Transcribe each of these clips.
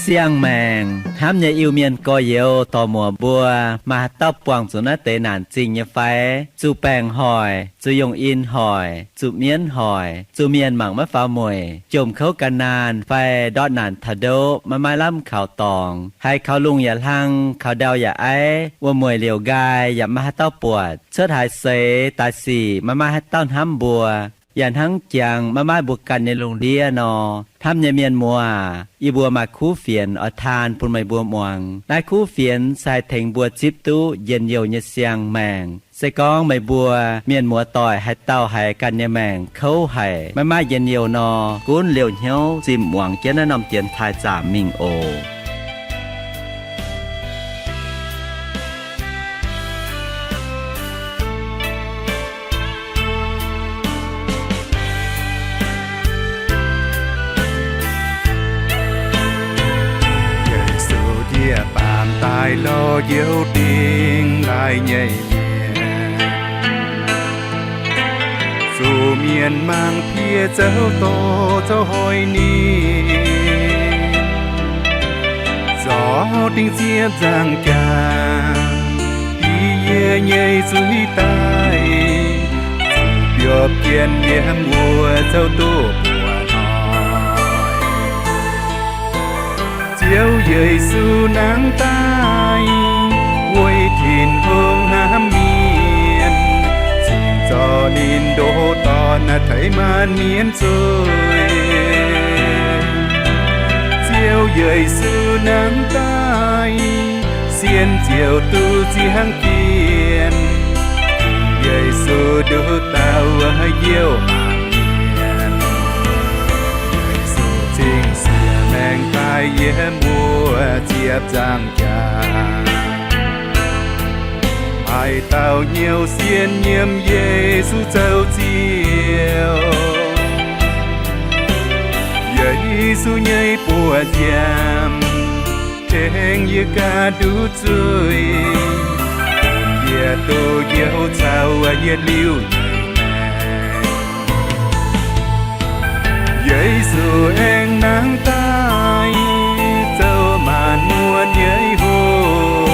Siang-maengc hnamv nyei Iu-Mienh gorx-youz dorc muoc mbuo, maaih haaix dauh buangh zuqc naaiv deix naanc zingh nyei fai? Zuqc baengc hoic, zuqc yungh in hoic, zuqc mienv hoic, zuqc mienh mangc maiv faaux mueic, jomc kouv gan naanh fai ndortv naanc taux ndoqv maiv maaih lamh kaux dorngx, haiz kaux lungh yaac hlang, kaux ndau yaac aiv, wuom-mueic liouc nqaai yaac maiv maaih haaix dauh buatc, cuotv haaix seix daaih sic maiv maaih haaix dauh hnamv mbuo, yaac hnangv jangx maiv maaih mbuo ganh nyei lungh ndiev nor. Hnamv nyei mienh muoz aac, yie mbuo maaih kuv fienx oix taan bun meih mbuo muangx. Naaiv kuv fienx se haih tengx mbuo zipv duqv njien-youh nyei siang-maengc. Se gorngv meih mbuo mienh muoz-doic haaix dauh haiz ganh nyei maengc kouv haic, maiv maaih njien-youh nor, gunv liouh hnyouv zimh muangx jienv naaiv norm dienx taaih zaamc mingh oc. Yesu ndie-baamh daaih lorz njoux dingc laaih nyei mienh, zuqc mienh mangc piex zoux doqc zoux hoic ninh, zorc dingc ziepc nzaangc jaax, dix yie nyei zuiz daaih, zuqc biopv jienv yiem wuov zoux duqv buoqc hnoi. Ziouv Yesu nangv daaih weic Tin-Hungh hnamv mienh, cingx zorc ninh ndoh dorn teix maanc mienh zuiz. Ziouv Yesu nangv daaih sienx ziouc duqv ziangh jienv. Yesu nduqc dauh Ziouv maanc mienh. Yesu cingx siex maengx daaih yiem wuov ziepc nzaangc jaax, maaih dauh hnyouv sienx nyiemc Yesu zoux Ziouv. Yesu nyei buoz-nziaamv tengx yie ganh nduqc zuiz, bun yie duqv njoux caux yietc liuz nyei maengc. Yesu aengx nangv daaih zoux maanc muotc nyei hungh,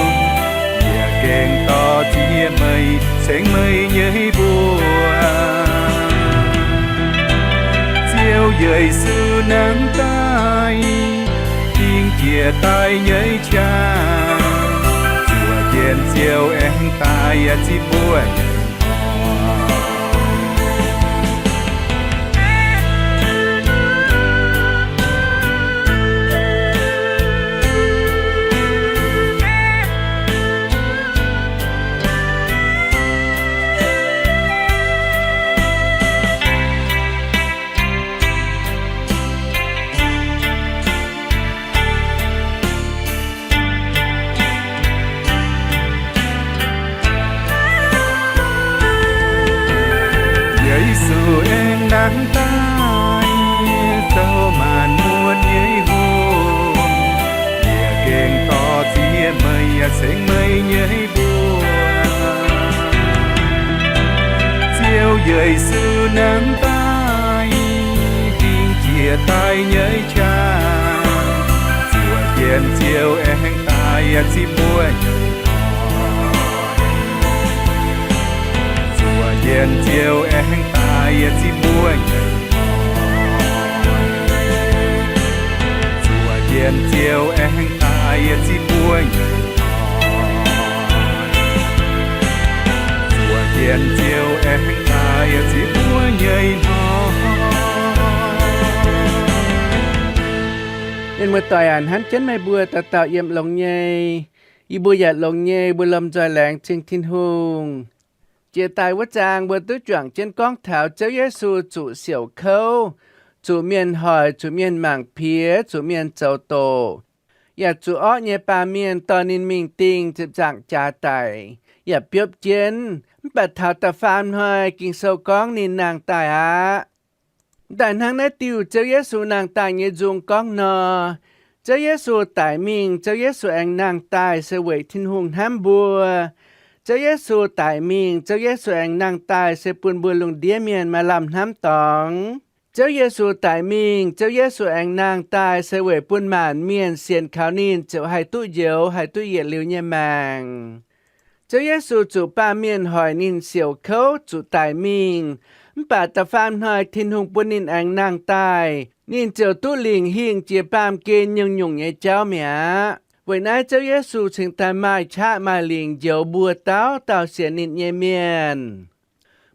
yie gengh dorh ziex meih cengx meih nyei mbuox. Ziouv Yesu nangv daaih dingc jiex daaih nyei qangx, zuoqc jienv Ziouv aengx daaih yaac zipv mbuo nyei hnoi. Yesu aengx nangv daaih zoux maanc muotc nyei hungh, yie gengh dorh ziex meih yaac cengx meih nyei mbuox. Ziouv Yesu nangv daaih dingc jiex daaih nyei qangx, zuoqc jienv Ziouv aengx daaih yaac zipv mbuo nyei hnoi. Zuoqc jienv Ziouv aengx daaih yaac zipv mbuo nyei hnoi. Zuoqc jienv Ziouv aengx daaih yaac zipv mbuo nyei hnoi. Zuoqc jienv Ziouv aengx daaih yaac zipv mbuo nyei hnoi. Mienh muoz-doic aac, hnamv jienv meih mbuo dauh dauh yiem longx nyei. Yie mbuo yaac longx nyei, mbuo lomh nzoih laengz zingh Tin-Hungh. Jiex daaih wuov zaang mbuo duqv juangc jienv gorngv taux Ziouv Yesu zuqc siouc kouv, zuqc mienh hoic, zuqc mienh mangc piex, zuqc mienh zoux doqc, yaac zuqc orqv nyei baamh mienh dorh ninh mingh dingh ziepc nzaangc jaax daic, yaac biopv jienv. Mv baac taux da'faam hnoi Ging-Sou gorngv ninh nangh daaih aqv. M'daaih hnangv naaiv diuh Ziouv Yesu nangh daaih nyei nzung gorngv nor, Ziouv Yesu daic mingh, Ziouv Yesu aengx nangh daaih se weic Tin-Hungh hnamv mbuo. Ziouv Yesu daic mingh, Ziouv Yesu aengx nangh daaih se bun mbuo lungh ndiev mienh maaih lamh hnamv dorngx. Ziouv Yesu daic mingh, Ziouv Yesu aengx nangh daaih se weic bun maanc mienh sienx kaux ninh ziouc haih duqv njoux, haih duqv yietc liuz nyei maengc. Ziouv Yesu zuqc baamh mienh hoic ninh siouc kouv zuqc daic mingh, mv baac da'faam hnoi Tin-Hungh bun ninh aengx nangh daaih, ninh ziouc duqv lingc hingh jiex baamh gen nyungc-nyungc nyei jauv mi'aqv. Weic naaiv Ziouv Yesu cingx daaih maaih qaqv maaih lingc njoux mbuo dauh dauh sienx ninh nyei mienh.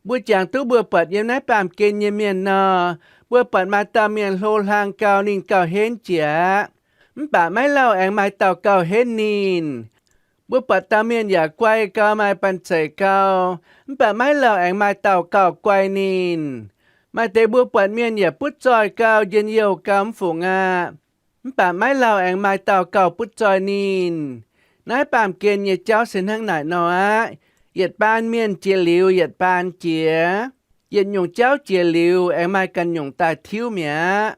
Mbuo jangx duqv mbuo buatc yiem naaiv baamh gen nyei mienh nor, mbuo buatc maaih dauh mienh hlo hlang gau, ninh gauh henv jiex aqv. Mv baac maiv lauh aengx maaih dauh gauh henv ninh. Mbuo buatc dauh mienh yaac guai gau, maaih banh zeic gau, mv baac maiv lauh aengx maaih dauh gauh guai ninh. Maaih deix mbuo buatc mienh yaac butv zoih gau, njien-youh gau, mv fungc aqv. Mv baac maiv lauh aengx maaih dauh gauh butv zoih ninh. Naaiv baamh gen nyei jauv se hnangv naaic nor aqv. Yietc baan mienh jiex liuz yietc baan jiex. Yietc nyungc jauv jiex liuz aengx maaih ganh nyungc daaih tiuv mi'aqv.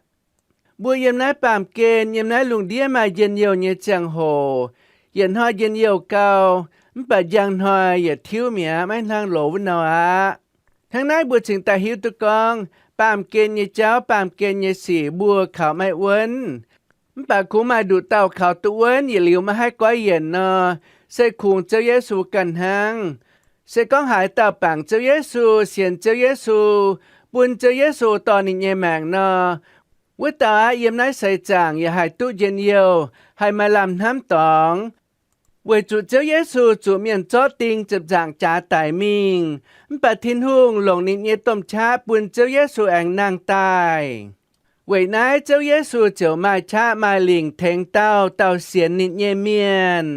Mbuo yiem naaiv baamh gen, yiem naaiv lungh ndiev maaih njien-youh nyei ziangh hoc, yietc hnoi njien-youh gau, mv baac njang hnoi yietc tiuv mi'aqv, maiv hnangv loz wuov nor aqv. Hnangv naaiv mbuo cingx daaih hiuv duqv gorngv, baamh gen nyei jauv, baamh gen nyei sic mbuo kaux maiv wuonv. Mv baac kungx maaih nduqc dauh kaux duqv wuonv, yietc liuz maiv haih goiv yienc nor, se kungx Ziouv Yesu ganh hnangv. Se gorngv haaix dauh bangc Ziouv Yesu, sienx Ziouv Yesu, bun Ziouv Yesu dorh ninh nyei maengc nor, wuov dauh aqv yiem naaiv seix zaangc yaac haih duqv njien-youh, haih maaih lamh hnamv dorngx. Weic zuqc Ziouv Yesu zuqc mienh zorqv ding ziepc nzaangc jaax daic mingh, mv baac Tin-Hungh longc ninh nyei domh qaqv bun Ziouv Yesu aengx nangh daaih. Weic naaiv Ziouv Yesu ziouc maaih qaqv maaih lingc tengx dauh dauh sienx ninh nyei mienh.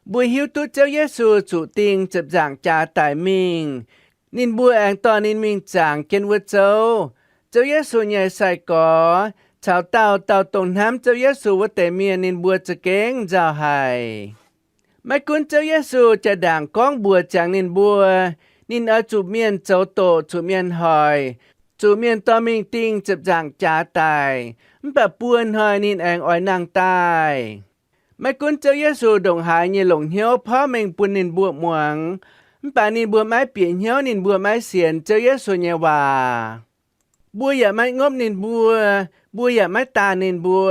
Mbuo hiuv duqv Ziouv Yesu zuqc ding ziepc nzaangc jaax daic mingh, ninh mbuo aengx dorh ninh mingh zaangc jienv wuov zouv. Ziouv Yesu nyei sai-gorx caux dauh dauh dongh hnamv Ziouv Yesu wuov deix mienh, ninh mbuo za'gengh nzauh haic. Maiv gunv Ziouv Yesu jaa-ndaangc gorngv mbuox ziangx ninh mbuo, ninh oix zuqc mienh zoux doqc, zuqc mienh hoic, zuqc mienh dorh mingh ding ziepc nzaangc jaax daic, mv baac buo hnoi ninh aengx oix nangh daaih. Maiv gunv Ziouv Yesu ndongc haaix nyei longc hnyouv porv mengh bun ninh mbuo muangx, mv baac ninh mbuo maiv bieqc hnyouv, ninh mbuo maiv sienx Ziouv Yesu nyei waac. Mbuo yaac maiv ngopv ninh mbuo, mbuo yaac maiv daanh ninh mbuo,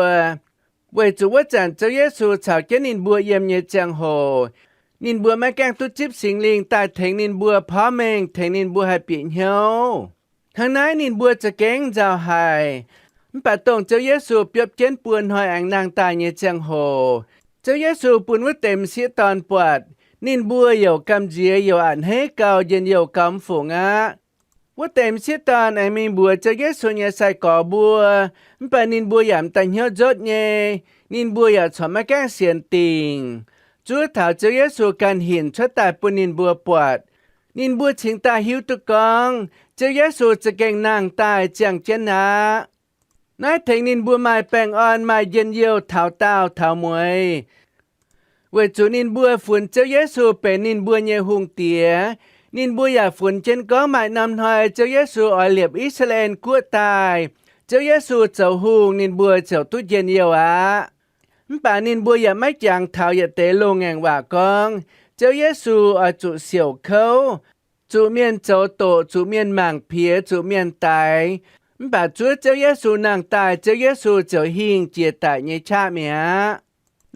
weic zuqc wuov zanc Ziouv Yesu caux jienv ninh mbuo yiem nyei ziangh hoc, ninh mbuo maiv gaengh duqv zipv Singx Lingh daaih tengx ninh mbuo porv mengh, tengx ninh mbuo haih bieqc hnyouv. Hnangv naaiv ninh mbuo za'gengh nzauh haic. Mv baac dongh Ziouv Yesu biopv jienv buo hnoi aengx nangh daaih nyei ziangh hoc, Ziouv Yesu bun wuov deix m'sieqv dorn buatc, ninh mbuo youc gamh nziex, youc a'hneiv gau, njien-youh gau mv fungc aqv. Wuov deix m'sieqv dorn aengx mingh mbuox Ziouv Yesu nyei sai-gorx mbuo, mv baac ninh mbuo yaac m'daaih hnyouv nzotv nyei. Ninh mbuo yaac corc maiv gaengh sienx dingc. Zuov taux Ziouv Yesu ganh hinc cuotv daaih bun ninh mbuo buatc, ninh mbuo cingx daaih hiuv duqv gorngv Ziouv Yesu za'gengh nangh daaih ziangh jienv aqv. Naaiv tengx ninh mbuo maaih baengh orn, maaih njien-youh taux daauh taux mueiz, weic zuqc ninh mbuo funx Ziouv Yesu benx ninh mbuo nyei hungh diex. Ninh mbuo yaac funx jienv gorngv maaih norm hnoi Ziouv Yesu oix liepc I^saa^laa^en Guoqv daaih, Ziouv Yesu zoux hungh, ninh mbuo ziouc duqv njien-youh aqv. Mv baac ninh mbuo yaac maiv jangx taux yietc deix loz-ngaengc waac gorngv Ziouv Yesu oix zuqc siouc kouv, zuqc mienh zoux doqc, zuqc mienh mangc piex, zuqc mienh daix. Mv baac zuov Ziouv Yesu nangh daaih, Ziouv Yesu ziouc hingh jiex daic nyei qaqv mi'aqv.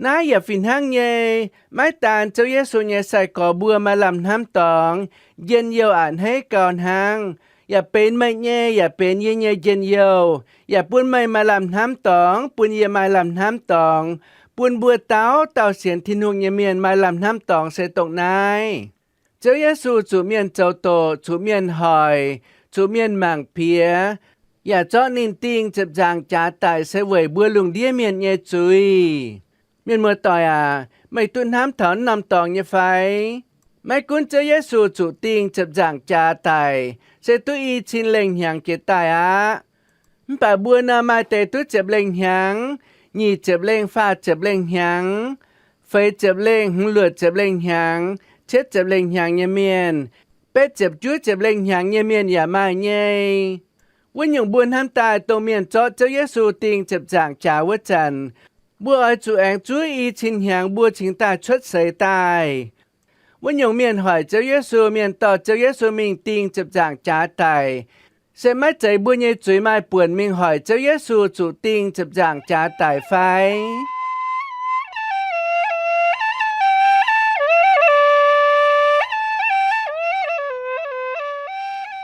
Naaiv yaac fih hnangv nyei. Maiv daan Ziouv Yesu nyei sai-gorx mbuo maaih lamh hnamv dorngx, njien-youh a'hneiv gau hnangv, yaac benx meih nyei, yaac benx yie nyei njien-youh, yaac bun meih maaih lamh hnamv dorngx, bun yie maaih lamh hnamv dorngx, bun mbuo dauh dauh sienx Tin-Hungh nyei mienh maaih lamh hnamv dorngx se dongh naaiv. Ziouv Yesu zuqc mienh zoux doqc, zuqc mienh hoic, zuqc mienh mangc piex, yaac zorqv ninh dingh ziepc nzaangc jaax daic se weic mbuo lungh ndiev mienh nyei zuiz. Mienh muoz-doic aac, meih duqv hnamv taux naaiv norm dorngx nyei fai? Maiv gunv Ziouv Yesu zuqc dingh ziepc nzaangc jaax daic se duqv i cin lengh hnyangx jiex daaih aqv. Mv baac mbuo nor maaih deix duqv ziepc lengh hnyangx, nyic ziepc lengh, faah ziepc lengh hnyangx, feix ziepc lengh, hmz luoqc ziepc lengh hnyangx, cietv ziepc lengh hnyangx nyei mienh, betv ziepc juov ziepc lengh hnyangx nyei mienh yaac maaih nyei. Wuov nyungc mbuo hnamv daaih dongh mienh zorqv Ziouv Yesu dingh ziepc nzaangc jaax wuov zanc, mbuo oix zuqc aengx zuov i cin hnyangx mbuo cingx daaih cuotv seix daaih. Wuov nyungc mienh hoic Ziouv Yesu, mienh dorh Ziouv Yesu mingh dingh ziepc nzaangc jaax daic, se maiv zeiz mbuo nyei zuiz maaih buonc mingh hoic Ziouv Yesu zuqc dingh ziepc nzaangc jaax daic fai?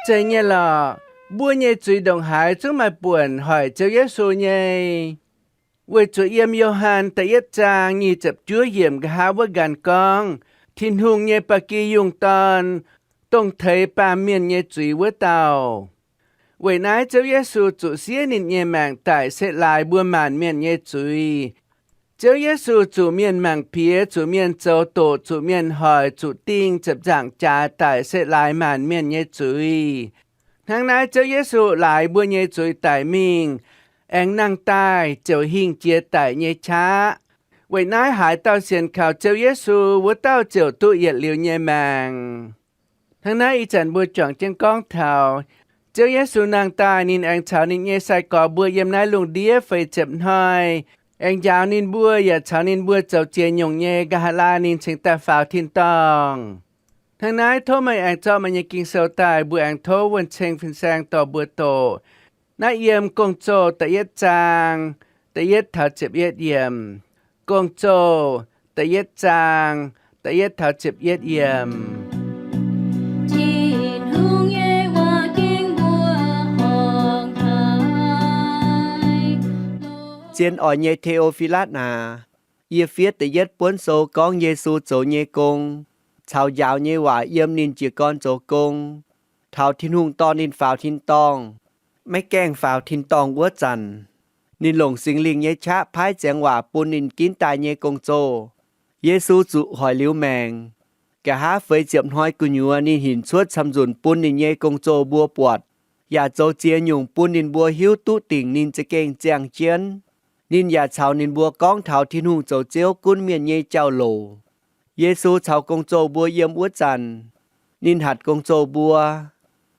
Zeiz nyei lorqc. Mbuo nyei zuiz ndongc haaix zungv maaih buonc hoic Ziouv Yesu nyei. Weic zuqc yiem Yo^han da'yietv zaang nyic ziepc juov yiemc nqa'haav wuov nqanx gorngv, Tin-Hungh nyei ba'gi yungh dorn, dongh teix baamh mienh nyei zuiz wuov dauh. Weic naaiv Ziouv Yesu zuqc siev ninh nyei maengc daic se laaix mbuo maanc mienh nyei zuiz. Ziouv Yesu zuqc mienh mangc piex, zuqc mienh zoux doqc, zuqc mienh hoic, zuqc dingh ziepc nzaangc jaax daic se laaix maanc mienh nyei zuiz. Hnangv naaiv Ziouv Yesu laaix mbuo nyei zuiz daic mingh, aengx nangh daaih ziouc hingh jiex daic nyei qaqv. Weic naaiv haaix dauh sienx kaux Ziouv Yesu, wuov dauh ziouc duqv yietc liuz nyei maengc. Hnangv naaiv ih zanc mbuo juangc jienv gorngv taux Ziouv Yesu nangh daaih, ninh aengx caux ninh nyei sai-gorx mbuo yiem naaiv lungh ndiev feix ziepc hnoi, aengx njaaux ninh mbuo yaac caux ninh mbuo zoux ziex nyungc nyei nqa'haav laai ninh cingx daaih faaux tin-dorngh. Hnangv naaiv tov meih aengx zorqv meih nyei Ging-Sou daaih, mbuo aengx tov wuonh ceng fin-saeng dorh mbuo doqc. Naaiv yiem Gong-Zoh da'yietv zaang da'yietv taux ziepc yietv yiemc. Gong-Zoh da'yietv zaang da'yietv taux ziepc yietv yiemc. Tin-Hungh nyei waac ging mbuo horngc haic. Zien oix nyei Te^o^fi^latv aac, yie fiev da'yietv buonv sou gorngv Yesu zoux nyei gong caux njaaux nyei waac yiem ninh jiez gorn zoux gong, taux Tin-Hungh dorh ninh faaux tin-dorngh, maiv gaengh faaux tin-dorngh wuov zanc, ninh longc Singx Lingh nyei qaqv paaiv ziangx waac bun ninh ginv daaih nyei gong-zoh. Yesu zuqc hoic liuz maengc. Nqa'haav feix ziepc hnoi gu'nyuoz ninh hinc cuotv camv-nzunc bun ninh nyei gong-zoh mbuo buatc, yaac zoux ziex nyungc bun ninh mbuo hiuv duqv dingc ninh za'gengh ziangh jienv. Ninh yaac caux ninh mbuo gorngv taux Tin-Hungh zoux Ziouv gunv mienh nyei jauv-louc. Yesu caux gong-zoh mbuo yiem wuov zanc, ninh hatc gong-zoh mbuo,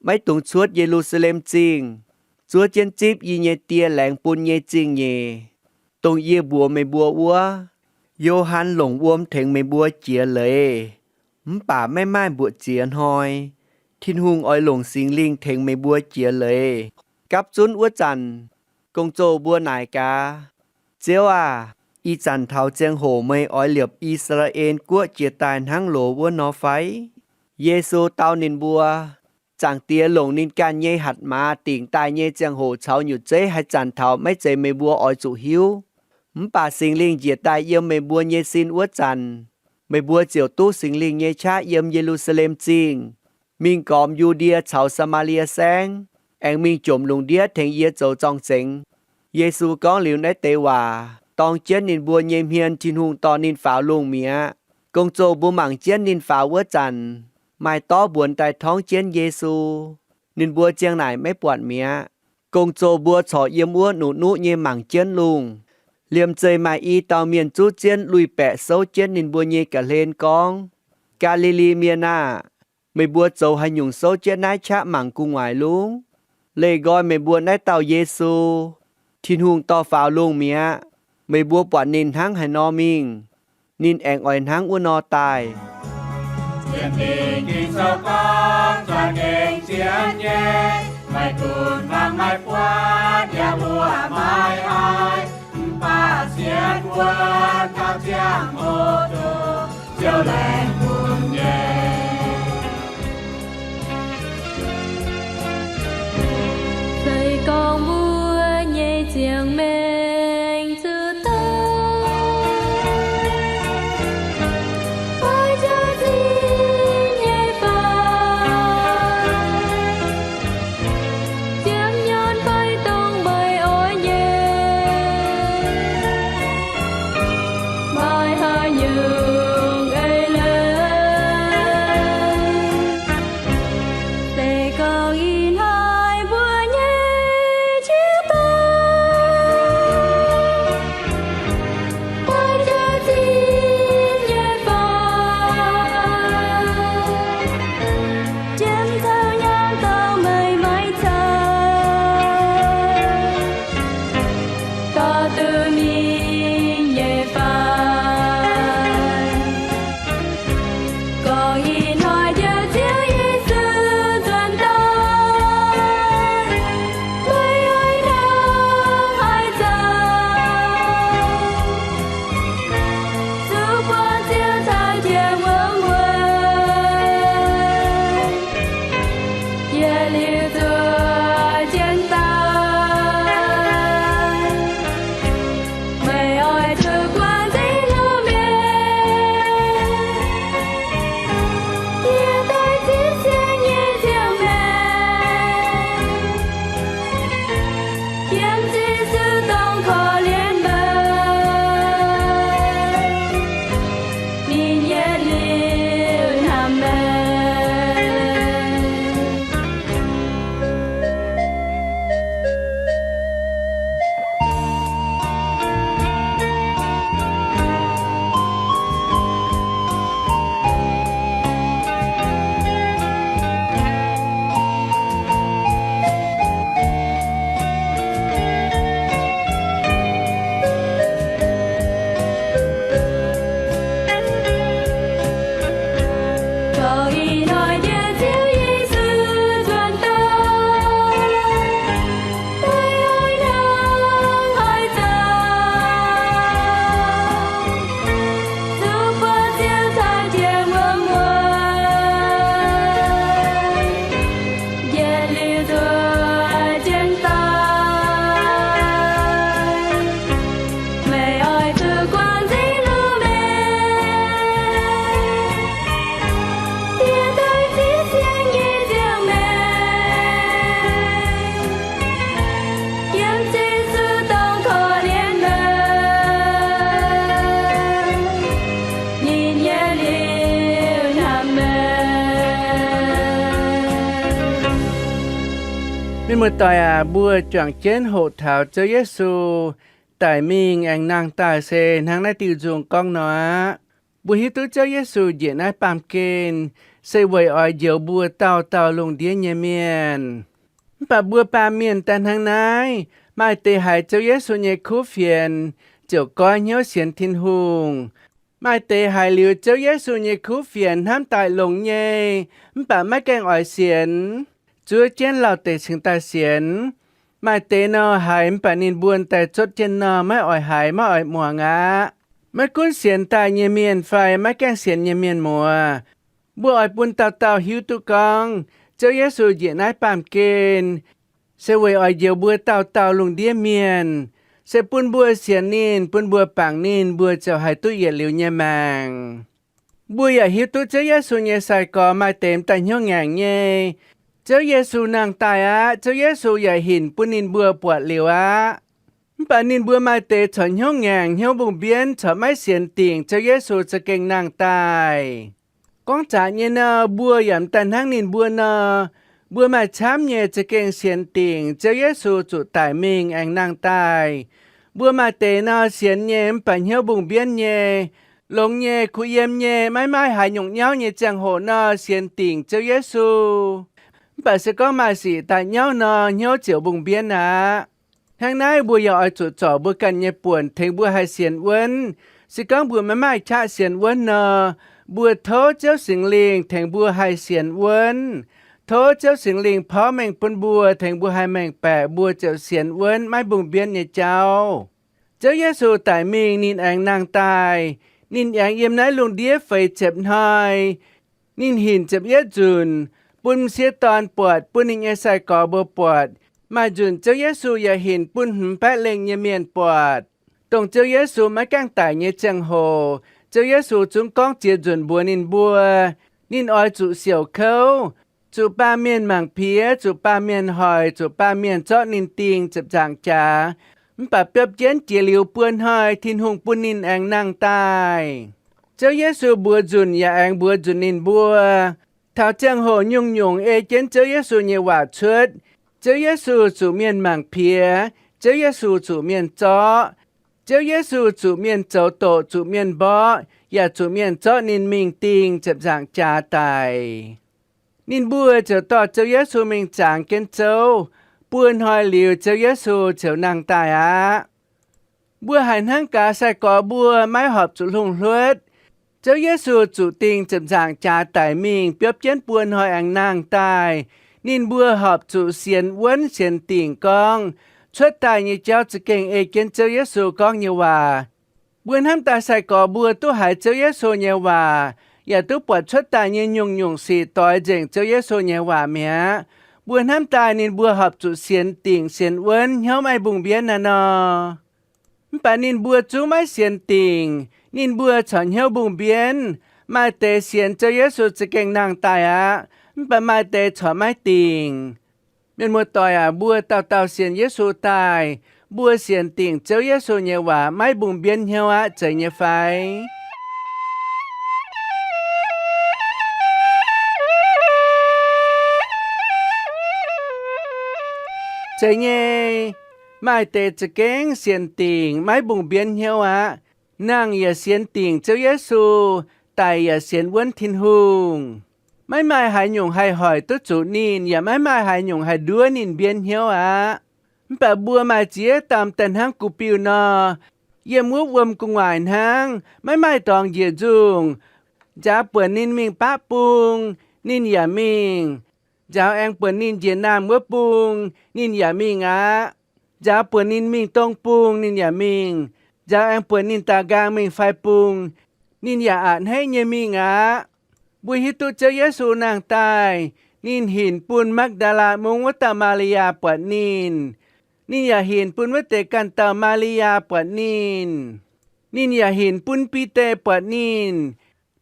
maiv dungx cuotv Ye^lu^saa^lem Zingh, zuov jienv zipv yie nyei Die laengz bun nyei zingh nyeic, dongh yie mbuox meih mbuo wuov. Yo^han longc wuom tengx meih mbuo jiex leiz, mv baac maiv maaih mbuoqc ziex hnoi, Tin-Hungh oix longc Singx Lingh tengx meih mbuo jiex leiz. Gapv zunv wuov zanc, gong-zoh mbuo naaic gaax, Ziouv aah! Ih zanc taux ziangh hoc meih oix liepc I^saa^laa^en Guoqv jiez daaih hnangv loz wuov nor fai? Yesu dau ninh mbuo, Zaangc Diex longc ninh ganh nyei hatc maaz dingc daaih nyei ziangh hoc caux nyutc zeiv haaix zanc taux maiv zeiz meih mbuo oix zuqc hiuv. Mv baac Singx Lingh njiec daaih yiem meih mbuo nyei sin wuov zanc, meih mbuo ziouc duqv Singx Lingh nyei qaqv yiem Ye^lu^saa^lem Zingh, mingh gormx Yu^ndie caux Saa^maa^lie Saengv, aengx mingh jomc lungh ndiev tengx yie zoux zorng-zengx. Yesu gorngv liuz naaiv deix waac, dorng jienv ninh mbuo nyei hmien Tin-Hungh dorh ninh faaux lungh mi'aqv. Gong-zoh mbuo mangc jienv ninh faaux wuov zanc, maaih dorv mbuonx daaih torngv jienv Yesu. Ninh mbuo ziang naaic maiv buatc mi'aqv. Gong-zoh mbuo corc yiem wuov nuqv-nuqv nyei mangc jienv lungh. Liemh zeih maaih i dauh mienh zuqv jienv lui-baeqc souv jienv ninh mbuo nyei ga'hlen gorngv, Gaa^li^li Mienh aah! Meih mbuo zoux haaix nyungc souv jienv naaiv qaqv mangc gu'nguaaic lungv? Leih nqoi meih mbuo naaiv dauh Yesu, Tin-Hungh dorh faaux lungh mi'aqv. Meih mbuo buatc ninh hnangv haaix nor mingh, ninh aengx oix hnangv wuov nor daaih. Sienx Ging-Sou gorngv za'gengh sienx nyei, maiv dunx hmuangx maiv buatc yaac mbuoqc maiv haiz, mv baac sienx wuov taux ziangh hoc zuqc Ziouv laengz bun nyei. Se gorngv mbuo nyei ziangh maengc zuqc douh, oix jaax zinh nyei fai? Ziepc nyuonh fai dongh meih oix nyei, maaih haaix nyungc mingh nyei fai? Gorngv ih hnoi njoux Ziouv Yesu nzuonx daaih, meih oix hnangv haaix zoux? Zuqc buangh Ziouv taux jiex wuom wuonh, yietc liuz zuqc jienv daaih. Meih oix zuqc guangc nzengc lungh ndiev, yie daaih zipv sienx nyei ziangh maengc, yiem Yesu dongh korv-lienh meih, ninh yietc liuz hnamv meih. Gorngv ih hnoi njoux Ziouv Yesu nzuonx daaih, meih oix hnangv haaix zoux? Zuqc buangh Ziouv taux jiex wuom wuonh, yietc liuz zuqc jienv daaih. Meih oix zuqc guangc nzengc lungh ndiev, yie daaih zipv sienx nyei ziangh maengc, yiem Yesu dongh korv-lienh meih, ninh yietc liuz hnamv meih. Mienh muoz-doic aac, mbuo juangc jienv hoqc taux Ziouv Yesu daic mingh aengx nangh daaih se hnangv naaiv diuh nzung gorngv nor aqv. Mbuo hiuv duqv Ziouv Yesu njiec naaiv baamh gen se weic oix njoux mbuo dauh dauh lungh ndiev nyei mienh. Mv baac mbuo baamh mienh daaih hnangv naaiv, maaih deix haiz Ziouv Yesu nyei kuv fienx ziouc goiv hnyouv sienx Tin-Hungh. Maaih deix haiz liuz Ziouv Yesu nyei kuv fienx hnamv daaih longx nyei, mv baac maiv gaengh oix sienx, zuov jienv lauh deix cingx daaih sienx. Maaih deix nor haiz mv baac ninh mbuo daaih cuotv jienv nor maiv oix haiz maiv oix muangx aqv. Maiv gunv sienx daaih nyei mienh fai maiv gaengh sienx nyei mienh muoz, mbuo oix bun dauh dauh hiuv duqv gorngv Ziouv Yesu njiec naaiv baamh gen se weic oix njoux mbuo dauh dauh lungh ndiev mienh, se bun mbuo sienx ninh, bun mbuo bangc ninh, mbuo ziouc haih duqv yietc liuz nyei maengc. Mbuo yaac hiuv duqv Ziouv Yesu nyei sai-gorx maaih deix m'daaih hnyouv ngaengc nyei. Ziouv Yesu nangh daaih aqv. Ziouv Yesu yaac hinc bun ninh mbuo buatc liuz aqv. Mv baac ninh mbuo maaih deix corc hnyouv ngaengc, hnyouv mbungh mbienv, corc maiv sienx dingc Ziouv Yesu za'gengh nangh daaih. Gorngv zaqc nyei nor, mbuo yaac m'daaih hnangv ninh mbuo nor, mbuo maaih camv nyei za'gengh sienx dingc Ziouv Yesu zuqc daic mingh aengx nangh daaih. Mbuo maaih deix nor sienx nyei mv baac hnyouv mbungh mbienv nyei, longx nyei, kuh yiem nyei, maiv maaih haaix nyungc nyauv nyei ziangh hoc nor sienx dingc Ziouv Yesu. Mv baac se gorngv maaih sic daaih nyauv nor, hnyouv ziouc mbungh mbienv aqv. Hnangv naaiv mbuo yaac oix zuqc zorc mbuo ganh nyei buonc tengx mbuo haih sienx wuonv. Se gorngv mbuo maiv maaih qaqv sienx wuonv nor, mbuo tov Ziouv Singx Lingh tengx mbuo haih sienx wuonv. Tov Ziouv Singx Lingh porv mengh bun mbuo tengx mbuo haih mengh baeqc mbuo ziouc sienx wuonv maiv mbungh mbienv nyei jauv. Ziouv Yesu daic mingh ninh aengx nangh daaih. Ninh aengx yiem naaiv lungh ndiev feix ziepc hnoi. Ninh hinc ziepc yietv nzunc bun m'sieqv dorn buatc, bun ninh nyei sai-gorx mbuo buatc. Maaih nzunc Ziouv Yesu yaac hinc bun hmz baeqv lengh nyei mienh buatc. Dongh Ziouv Yesu maiv gaengh daic nyei ziangh hoc, Ziouv Yesu zungv gorngv ziex nzunc mbuox ninh mbuo, ninh oix zuqc siouc kouv, zuqc baamh mienh mangc piex, zuqc baamh mienh hoic, zuqc baamh mienh zorqv ninh dingh ziepc nzaangc jaax, mv baac biopv jienv jiex liuz buo hnoi Tin-Hungh bun ninh aengx nangh daaih. Ziouv Yesu mbuox nzunc yaac aengx mbuox nzunc ninh mbuo. Taux ziangh hoc nyungc-nyungc ei jienv Ziouv Yesu nyei waac cuotv. Ziouv Yesu zuqc mienh mangc piex, Ziouv Yesu zuqc mienh zorqv. Ziouv Yesu zuqc mienh zoux doqc, zuqc mienh mborqv, yaac zuqc mienh zorqv ninh mingh dingh ziepc nzaangc jaax daic. Ninh mbuo ziouc dorh Ziouv Yesu mingh zangx jienv zouv. Buo hnoi liuz, Ziouv Yesu ziouc nangh daaih aqv. Mbuo haiz hnangv gaax sai-gorx mbuo maiv horpc zuqc hlungh hluotv. Ziouv Yesu zuqc dingh ziepc nzaangc jaax daic mingh biopv jienv buo hnoi aengx nangh daaih, ninh mbuo horpc zuqc sienx wuonv sienx dingc gorngv cuotv daaih nyei jauv za'gengh ei jienv Ziouv Yesu gorngv nyei waac. Mbuo hnamv daaih sai-gorx mbuo duqv haiz Ziouv Yesu nyei waac, yaac duqv buatc cuotv daaih nyei nyungc-nyungc sic doix nzengc Ziouv Yesu nyei waac mi'aqv. Mbuo hnamv daaih ninh mbuo horpc zuqc sienx dingc sienx wuonv hnyouv maiv mbungh mbienv naaiv nor. Mv baac ninh mbuo zungv maiv sienx dingc. Ninh mbuo corc hnyouv mbungh mbienv. Maaih deix sienx Ziouv Yesu za'gengh nangh daaih aqv, mv baac maaih deix corc maiv dingc. Mienh muoz-doic aac, mbuo dauh dauh sienx Yesu daaih, mbuo sienx dingc Ziouv Yesu nyei waac maiv mbungh mbienv hnyouv aqv, zeiz nyei fai? Zeiz nyei. Maaih deix za'gengh sienx dingc maiv mbungh mbienv hnyouv aqv. Nangh yaac sienx dingc Ziouv Yesu, daic yaac sienx wuonv Tin-Hungh. Maiv maaih haaix nyungc haih hoic duqv zuqc ninh, yaac maiv maaih haaix nyungc haih nduov ninh mbienv hnyouv aqv. Mv baac mbuo maaih ziex dauh daaih hnangv gux-biuh nor, yiem wuov wuom gu'nguaaic hnangv, maiv maaih dorngx njiec nzungh. Njaaux buonc ninh mingh baqv bung, ninh yaac mingh. Njaaux aengx buonc ninh njiec naamh wuov bung, ninh yaac mingh aqv. Njaaux buonc ninh mingh dong bung, ninh yaac mingh. Njaaux aengx buonc ninh daaux nqaang mingh fai bung, ninh yaac a'hneiv nyei mingh aqv. Mbuo hiuv duqv Ziouv Yesu nangh daaih, ninh hinc bun Makv^ndaa^laa Mungv wuov dauh Maa^li^yaa buatc ninh. Ninh yaac hinc bun wuov deix ganh dauh Maa^li^yaa buatc ninh. Ninh yaac hinc bun Bide buatc ninh.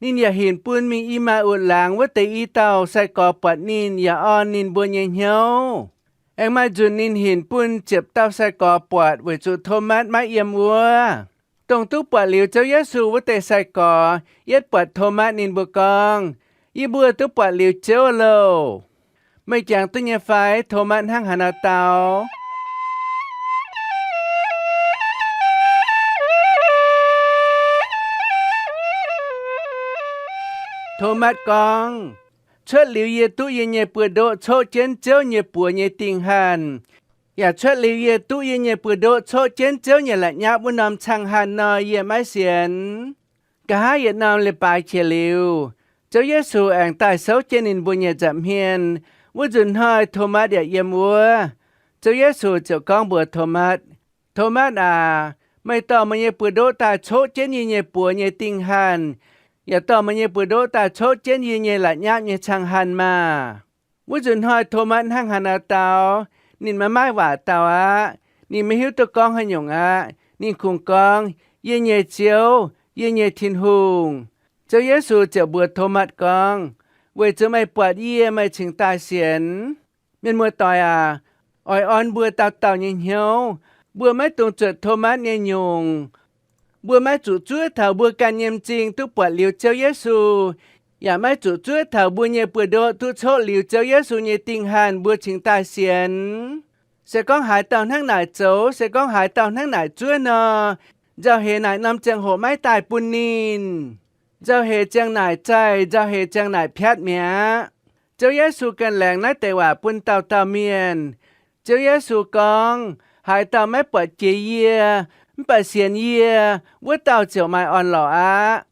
Ninh yaac hinc bun mingh I^maa^utc laangz wuov deix i dauh sai-gorx buatc ninh yaac orn ninh mbuo nyei hnyouv. Aengx maaih nzunc ninh hinc bun ziepc dauh sai-gorx buatc weic zuqc Tomatv maiv yiem wuov. Dongh duqv buatc liuz Ziouv Yesu wuov deix sai-gorx yietv buatc Tomatv ninh mbuo gorngv, Yie mbuo duqv buatc liuz Ziouv loh. Meih jangx duqv nyei fai Tomatv hnangv haaix nor dau? Tomatv gorngv, Cuotv liuz yie duqv yie nyei buoz-ndoqv coqv jienv Ziouv nyei buoz nyei dingh hanh, yaac cuotv liuz yie duqv yie nyei buoz-ndoqv coqv jienv Ziouv nyei la'nyapv wuov norm cang hanh nor, yie maiv sienx. Nqa'haav yietc norm leiz-baaix qiex liuz, Ziouv Yesu aengx daaih souv jienv ninh mbuo nyei nza'hmien. Wuov nzunc hnoi Tomatv yaac yiem wuov. Ziouv Yesu ziouc gorngv mbuox Tomatv, Tomatv aac, meih dorh meih nyei buoz-ndoqv daaih coqv jienv yie nyei buoz nyei dingh hanh, yaac dorh meih nyei buoz-ndoqv daaih coqv jienv yie nyei la'nyapv nyei cang hanh maah! Wuov nzunc hnoi Tomatv hnangv haaix nor dau? Ninh maiv maaih waac dau aqv. Ninh maiv hiuv duqv gorngv haaix nyungc aqv. Ninh kungx gorngv, Yie nyei Ziouv, yie nyei Tin-Hungh. Ziouv Yesu ziouc mbuox Tomatv gorngv, Weic zuqc meih buatc yie, meih cingx daaih sienx. Mienh muoz-doic aac, oix orn mbuo dauh dauh nyei hnyouv. Mbuo maiv dungx zuotc Tomatv nyei nyungc. Mbuo maiv zuqc zuov taux mbuo ganh nyei m'zing duqv buatc liuz Ziouv Yesu, yaac maiv zuqc zuov taux mbuo nyei buoz-ndoqv duqv coqv liuz Ziouv Yesu nyei dingh hanh mbuo cingx daaih sienx. Se gorngv haaix dauh hnangv naaic zoux, se gorngv haaix dauh hnangv naaic zuov nor, nzauh heix naaic norm ziangh hoc maiv daaih bun ninh. Nzauh heix ziang naaic zaih, nzauh heix ziang naaic piatv mi'aqv. Ziouv Yesu ganh laengz naaiv deix waac bun dauh dauh mienh. Ziouv Yesu gorngv, Haaix dauh maiv buatc jiex yie, mv baac sienx yie, wuov dauh ziouc maaih orn-lorqc aqv.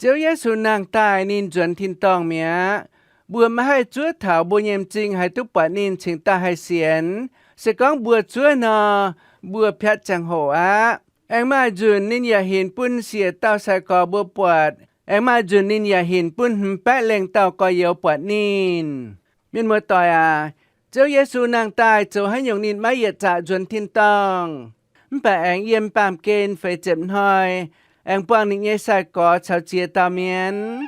Ziouv Yesu nangh daaih ninh nzuonx tin-dorngh mi'aqv. Mbuo maiv haih zuov taux mbuo nyei m'zing haih duqv buatc ninh cingx daaih haih sienx. Se gorngv mbuo zuov nor, mbuo piatv ziangh hoc aqv. Aengx maaih nzunc ninh yaac hinc bun siec dauh sai-gorx mbuo buatc. Aengx maaih nzunc ninh yaac hinc bun hmz baeqv lengh dauh gorx-youz buatc ninh. Mienh muoz-doic aac, Ziouv Yesu nangh daaih zoux haaix nyungc ninh maiv yietc zaqc nzuonx tin-dorngh. Mv baac aengx yiem baamh gen feix ziepc hnoi, aengx buangh ninh nyei sai-gorx caux ziex dauh mienh.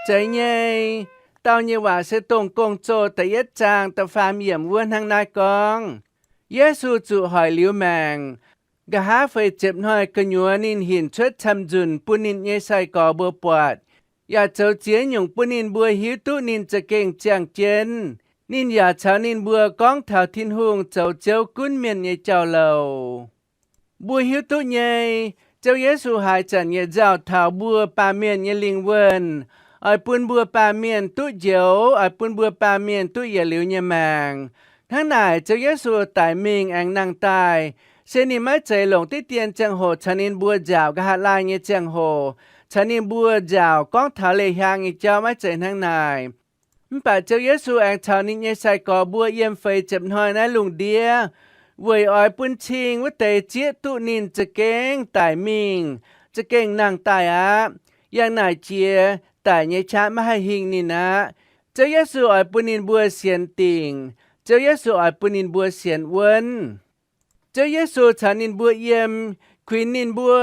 Zeiz nyei, Dau nyei Waac se Dongh Gong-Zoh da'yietv zaang da'faam yiemc wuov hnangv naaiv gorngv, Yesu zuqc hoic liuz maengc. Nqa'haav feix ziepc hnoi gu'nyuoz ninh hinc cuotv camv nzunc bun ninh nyei sai-gorx mbuo buatc, yaac zoux ziex nyungc bun ninh mbuo hiuv duqv ninh za'gengh ziangh jienv. Ninh yaac caux ninh mbuo gorngv taux Tin-Hungh zoux Ziouv gunv mienh nyei jauv-louc. Mbuo hiuv duqv nyei, Ziouv Yesu haaix zanc yietc nzauh taux mbuo baamh mienh nyei lingh wuonh, oix bun mbuo baamh mienh duqv njoux, oix bun mbuo baamh mienh duqv yietc liuz nyei maengc. Hnangv naaic, Ziouv Yesu daic mingh aengx nangh daaih, se ninh maiv zeiz longc diqv dien ziangh hoc caux ninh mbuo nziaauc nqa'haav laai nyei ziangh hoc, caux ninh mbuo nziaauc gorngv taux leiz-hiaang nyei jauv, maiv zeiz hnangv naaic. Mv baac Ziouv Yesu aengx caux ninh nyei sai-gorx mbuo yiem feix ziepc hnoi naaiv lungh ndiev, weic oix bun cing wuov deix zieqv duqv ninh za'gengh daic mingh, za'gengh nangh daaih aqv. Yangh naaic jiex daic nyei qaqv maiv haih hingh ninh aqv. Ziouv Yesu oix bun ninh mbuo sienx dingc. Ziouv Yesu oix bun ninh mbuo sienx wuonv. Ziouv Yesu caux ninh mbuo yiem, kuinx ninh mbuo,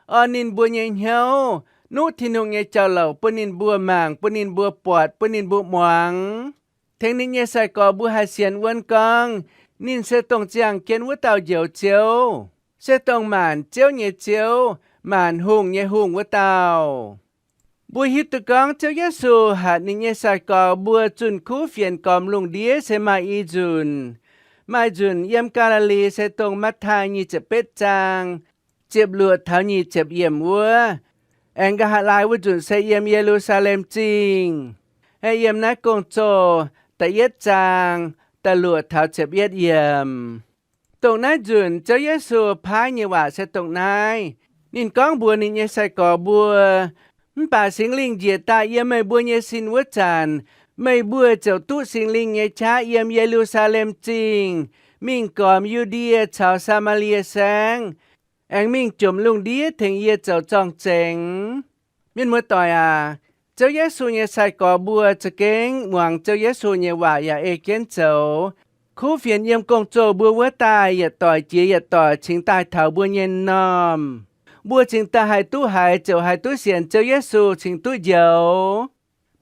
orn ninh mbuo nyei hnyouv, nuqv Tin-Hungh nyei jauv-louc bun ninh mbuo mangc, bun ninh mbuo buatc, bun ninh mbuo muangx. Tengx ninh nyei sai-gorx mbuo haih sienx wuonv gorngv, ninh se dongh ziangh jienv wuov dauh Njoux Ziouv, se dongh maanc ziouv nyei Ziouv, maanc hungh nyei Hungh wuov dauh. Mbuo hiuv duqv gorngv Ziouv Yesu hatc ninh nyei sai-gorx mbuo zunh kuv fienx gormx lungh ndiev se maaih i nzunc. Maaih nzunc yiem Gaa^li^li, se dongh Matv^taai nyic ziepc betv zaang, ziepc luoqc taux nyic ziepc yiemc wuov. Aengx nqa'haav laai wuov nzunc se yiem Ye^lu^saa^lem Zingh, aengx yiem naaiv Gong-Zoh da'yietv zaang da'luoqc taux ziepc yietv yiemc. Dongh naaiv nzunc Ziouv Yesu paaiv nyei waac se dongh naaiv. Ninh gorngv mbuox ninh nyei sai-gorx mbuo, mv baac Singx Lingh njiec daaih yiem meih mbuo nyei sin wuov zanc, meih mbuo ziouc duqv Singx Lingh nyei qaqv yiem Ye^lu^saa^lem Zingh, mingh gormx Yu^ndie caux Saa^maa^lie Saengv, aengx mingh jomc lungh ndiev tengx yie zoux zorng-zengx. Mienh muoz-doic aac, Ziouv Yesu nyei sai-gorx mbuo za'gengh muangx Ziouv Yesu nyei waac yaac ei jienv zoux. Kuv fienx yiem gong-zoh mbuo wuov daaih yietc doic jiex yietc doic cingx daaih taux mbuo nyei m'normh. Mbuo cingx daaih haih duqv haiz ziouc haih duqv sienx Ziouv Yesu cingx duqv njoux.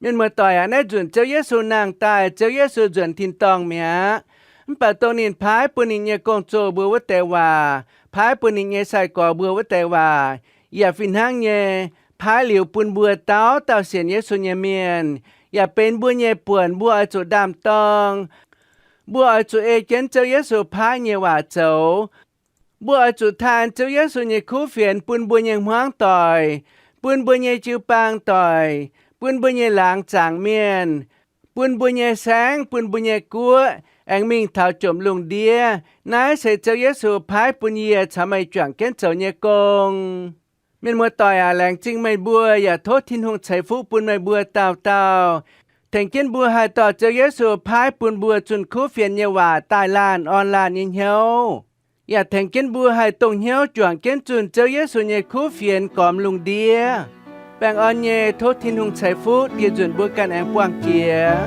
Mienh muoz-doic aac, naaiv nzunc Ziouv Yesu nangh daaih, Ziouv Yesu nzuonx tin-dorngh mi'aqv. Mv baac dongh ninh paaiv bun ninh nyei gong-zoh mbuo wuov deix waac, paaiv bun ninh nyei sai-gorx mbuo wuov deix waac, yaac fih hnangv nyei paaiv liuz bun mbuo dauh dauh sienx Yesu nyei mienh, yaac benx mbuo nyei buonc mbuo oix zuqc ndaam-dorng. Mbuo oix zuqc ei jienv Ziouv Yesu paaiv nyei waac zoux. Mbuo oix zuqc taan Ziouv Yesu nyei kuv fienx bun mbuo nyei hmuangv doic, bun mbuo nyei jiu-baang doic, bun mbuo nyei laangz zaangc mienh, bun mbuo nyei saengv, bun mbuo nyei guoqv, aengx mingh taux jomc lungh ndiev. Naaiv se Ziouv Yesu paaiv bun yie caux meih juangc jienv zoux nyei gong. Mienh muoz-doic aac, laengz zingh meih mbuo yaac tov Tin-Hungh ceix fuqv bun meih mbuo dauh dauh. Tengx jienv mbuo haih dorh Ziouv Yesu paaiv bun mbuo zunh kuv fienx nyei waac daaih laanh orn laanh nyei hnyouv. Yaac tengx jienv mbuo haih dongh hnyouv juangc jienv zunh Ziouv Yesu nyei kuv fienx gormx lungh ndiev. Baengh orn nyei, tov Tin-Hungh ceix fuqv dieh nzunc mbuo ganh aengx buangh jiex.